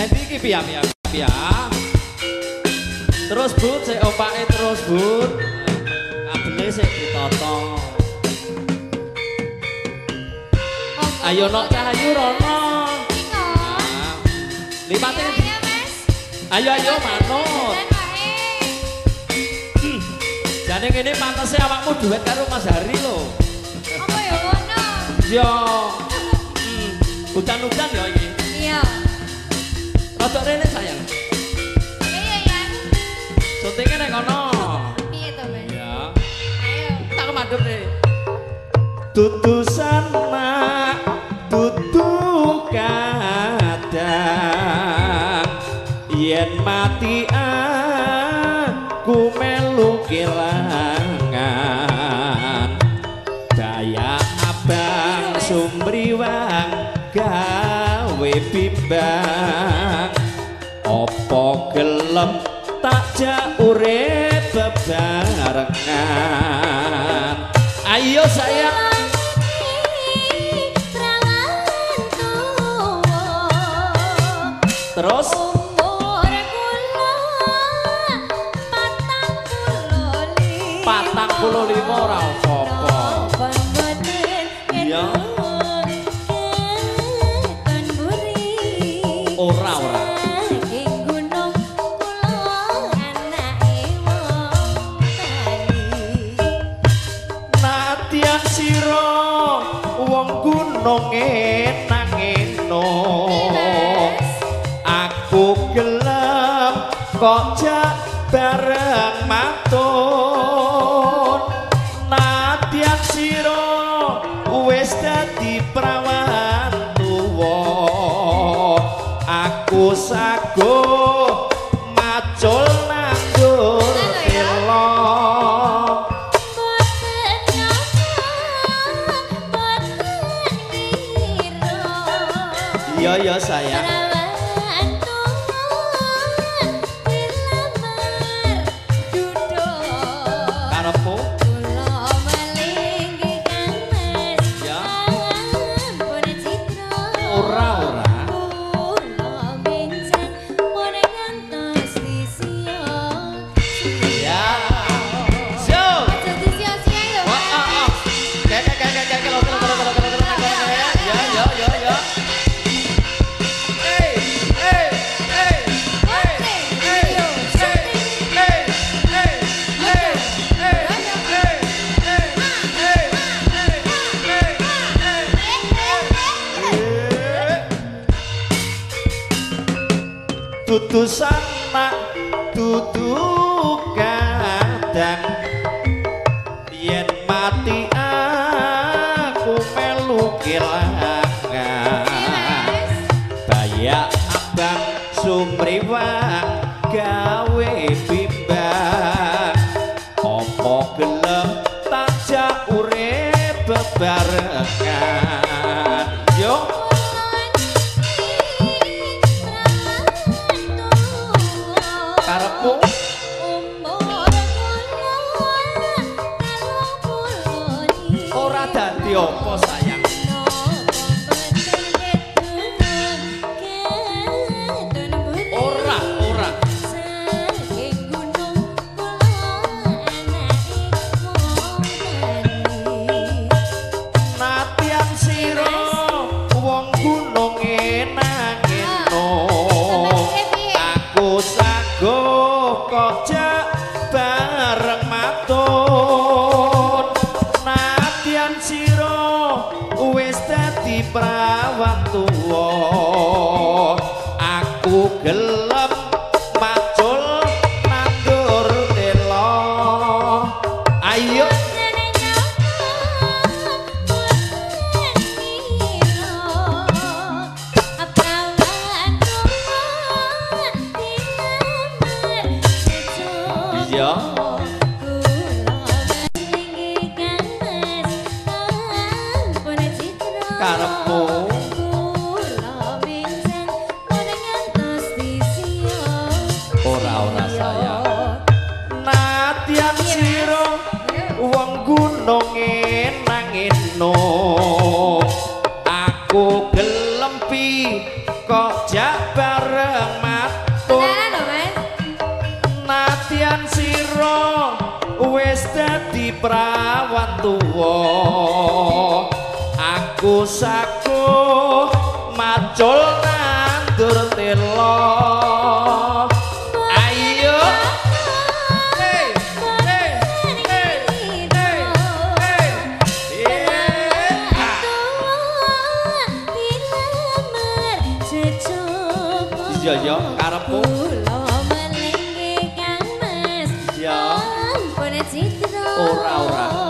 Nanti iki piye piye piye. Terus Bud, sik opake terus Bud. Kabele sik ditata. Ayo nok Cahayu rono. Lipate. Ayo ayo manut. Jane ngene pantese awakmu duet karo Mas Hari lho. Apa ya ngono? Yo. Udan-udan ya iki. Iya. Rodok rene sayang. Iya iya. Syutinge nek kono. Piye to, Mas? Iya. Ayo. Tak madhep rene. Dudu sanak, dudu kadang. Yen mati aku melu kelangan. Daya abang sumriwang gawe bimbang. Opo gelem tak jak urip bebarengan. Ayo sayang. Terus umur kula 45 ora apa-apa. Iya. Ora ora. Nadyan sira wong gunung nangeno. Aku gelem kok jak bareng matun. Nadyan sira wis dadi prawan tuwa. Aku sago macul nandur telo. Boten nyata, boten ngira. Iya ya sayang. Perawan tuwa dilamar duda. Karepmu Kula malinggi Kang Mas. Ya. Ampun citra. Ora ora. Kula benjang pun ngantos disia. Ya. So. Aja disia-sia lho. Wah, ah, ah. Kayak kayak kayak kayak lo lo lo lo lo lo. Ya ya ya ya. Hey hey hey hey hey hey hey hey hey hey hey hey hey hey hey hey. Dudu sanak, dudu kadang. Yen mati aku melu kelangan. Bayak abang sumriwang gawe bimbang. Opo gelem tak jak urip bebarengan. Yo. Karepmu ora dadi apa sayang. Ora ora. Nadyan sira wong gunung nangeno. Aku sago kok jak bareng matun. Nadyan sira wis dadi prawan tuwa. Aku gelem macul nandur telo. Ayo. Iya. Karepmu ora ora sayang. Nadyan sira wong gunung nangeno. Aku gelem pi kok jak bareng tuwa. Aku saku macul nandur telo. Ayo. Hey, hey, hey, hey, hey. Iya ya, karepmu. Kula melingge Kang Mas. Iya. Ampun citra. Ora ora.